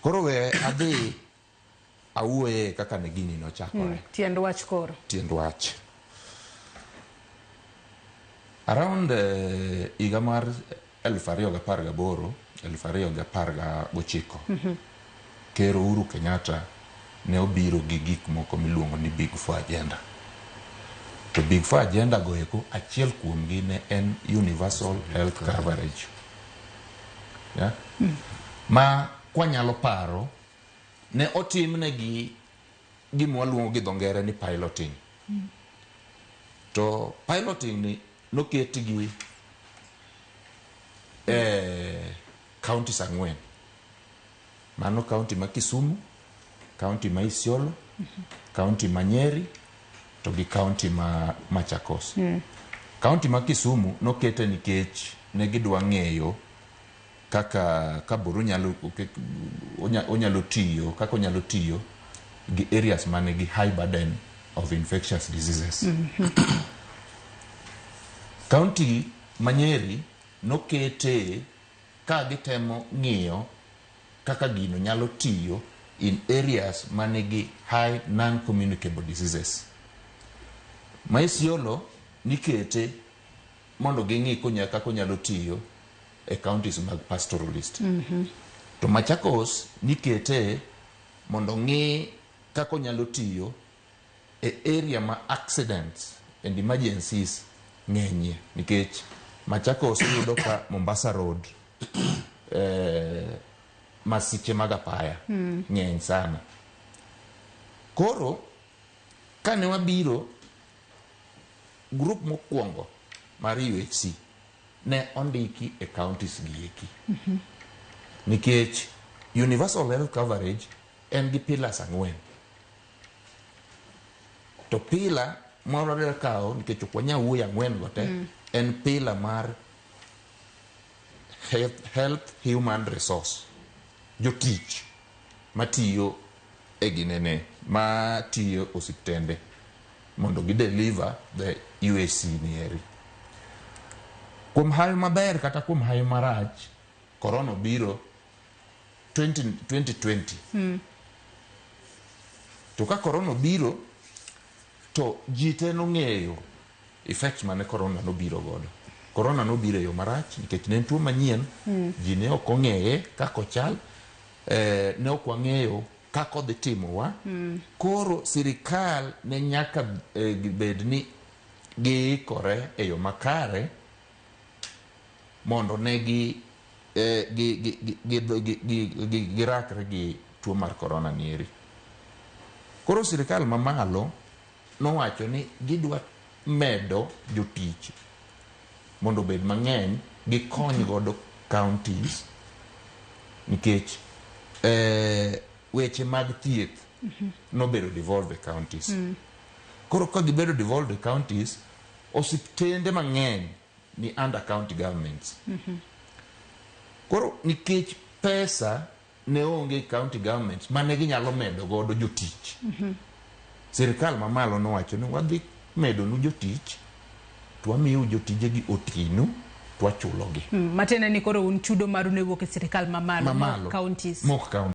Koro we adhi awuoye kaka ne gini nochakore. Tiend wach koro. Tiend wach. Around higa mar 2018, 2019, Ker Uhuru Kenyatta ne obiro gi gik moko miluongo ni Big Four Agenda. To Big Four Agenda go eko achiel kuomgi ne en universal health coverage. Yeah? Ma kwanyalo paro ne otimnegi gima waluongo gi dho ngere ni piloting. To piloting ni noketgi e counties 4. Mano county ma Kisumu, county ma Isiolo, county ma Nyeri to gi county ma Machakos. County ma Kisumu nokete nikech ne gidwa ng'eyo kaka kaburu nyalo onyalo tiyo, kaka onyalo tiyo gi areas manigi high burden of infectious diseases. County ma Nyeri nokete ka gitemo ng'iyo kaka gino nyalo tiyo in areas manigi high non-communicable diseases. Ma Isiolo nikete mondo ging'i kaka onyalo tiyo e counties mag pastoralist. To Machakos nikete mondo ng'i kaka onyalo tiyo e area ma accidents and emergencies ng'enyie, nikech Machakos iyudo ka Mombasa Road masiche mag apaya ng'eny sana. Koro kane wabiro, group mokwongo mar UHC ne ondiki e counties gi eki, nikech universal health coverage en gi pillars 4. To pillar moro wadwa kawo, nikech ok wanyal wuoyo 4 go te, en pillar mar health human resource, jotich matiyo e ginene, matiyo osiptende mondo gi deliver the UHC nieri. Kuom hawi maber kata kuom hawi marach, corona obiro 2020. To ka corona obiro to ji te nong'eyo effect mane corona nobiro godo. Corona nobiro e yo marach nikech ne en tuo manyien, ji ne ok ong'eye kaka ochal, ne ok wang'eyo kaka odhi timowa. Koro sirikal ne nyaka bed ni giikore e yo makare mondo ne gi girakre gi tuo mar corona nieri. Koro sirikal mamalo nowacho ni gidwa medo jotich mondo obed mang'eny, gikony godo counties, nikech weche mag thieth nobedo devolved e counties. Koro ka gibedo devolved e counties, osiptende mang'eny ni under county governments. Koro nikech pesa ne onge county governments mane ginyalo medo godo jotich, sirikal mamalo nowacho ni wadhi medonu jotich to wamiyo jotijegi otinu to wachulogi. Matiende ni koro un chudo maru ne wuok e sirikal mamalo, mamalo counties. Mok counties.